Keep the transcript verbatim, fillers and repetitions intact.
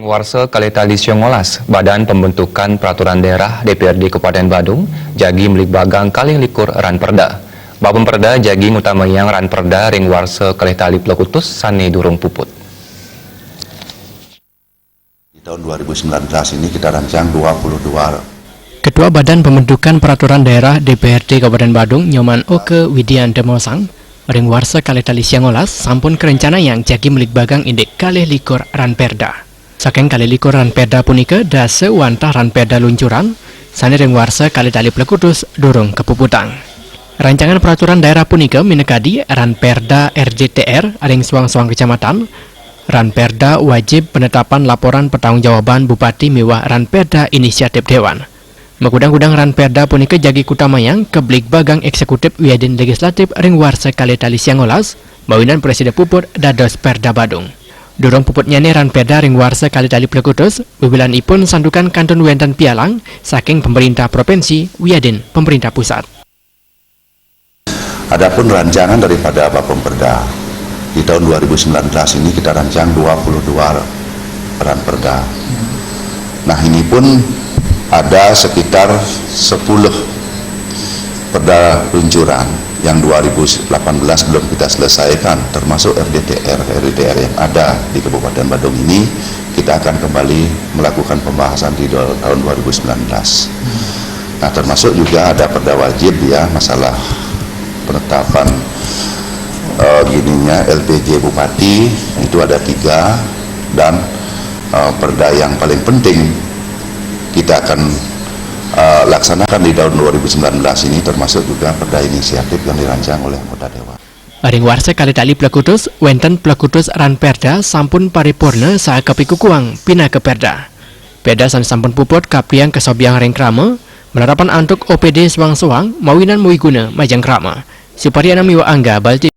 Warsa kalih tali siangolas, Badan Pembentukan Peraturan Daerah D P R D Kabupaten Badung jagi mligbagang kalih likur ranperda. Bapemperda jagi ngutamayang ranperda ring warsa kalih tali plekutus sane durung puput. Di tahun dua ribu sembilan belas ini kita rancang dua puluh dua. Ketua Badan Pembentukan Peraturan Daerah D P R D Kabupaten Badung, Nyoman Oke Widianta maosang, ring warsa kalih tali siangolas sampun karencanayang jagi mligbagang indik kalih likur ranperda. Saking kalih likur ranperda punika, dasa wantah ranperda luncuran, sane ring warsa kalih tali plekutus durung kapuputang. Rancangan peraturan daerah punika minakadi ranperda R D T R ring soang-soang kecamatan, ranperda wajib penetapan laporan pertanggungjawaban Bupati miwah ranperda inisiatif Dewan. Makudang-kudang ranperda punika jagi kutamayang kabligbagang eksekutif wiadin legislatif ring warsa kalih tali siangolas, mawinan presida puput dados Perda Badung. Durung puputnyane ranperda ring warsa kalih tali plekutus, bibilanipun santukan kantun wenten pialang saking pemerintah provinsi wiadin pemerintah pusat. Adapun rancangan daripada Bapemperda, di tahun dua ribu sembilan belas ini kita rancang dua puluh dua ranperda. Nah, ini pun ada sekitar sepuluh perda luncuran yang dua ribu delapan belas belum kita selesaikan, termasuk R D T R, R D T R yang ada di Kabupaten Badung ini, kita akan kembali melakukan pembahasan di do-, tahun dua ribu sembilan belas. Nah, termasuk juga ada perda wajib, ya, masalah penetapan, eh, gininya L P J Bupati, itu ada tiga, dan, eh, perda yang paling penting kita akan, eh, laksanakan di tahun dua ribu sembilan belas ini, termasuk juga perda inisiatif yang dirancang oleh anggota Dewan. Ring warsa kalih tali plekutus, wenten plekutus ranperda sampun paripurna saha kapikukuhang pinaka perda. Perda sane sampun puput kapriang kasobiahang ring krama, malarapan antuk O P D soang-soang mawinan mawiguna majeng krama. Suparyanto miwah Angga, Bali T V.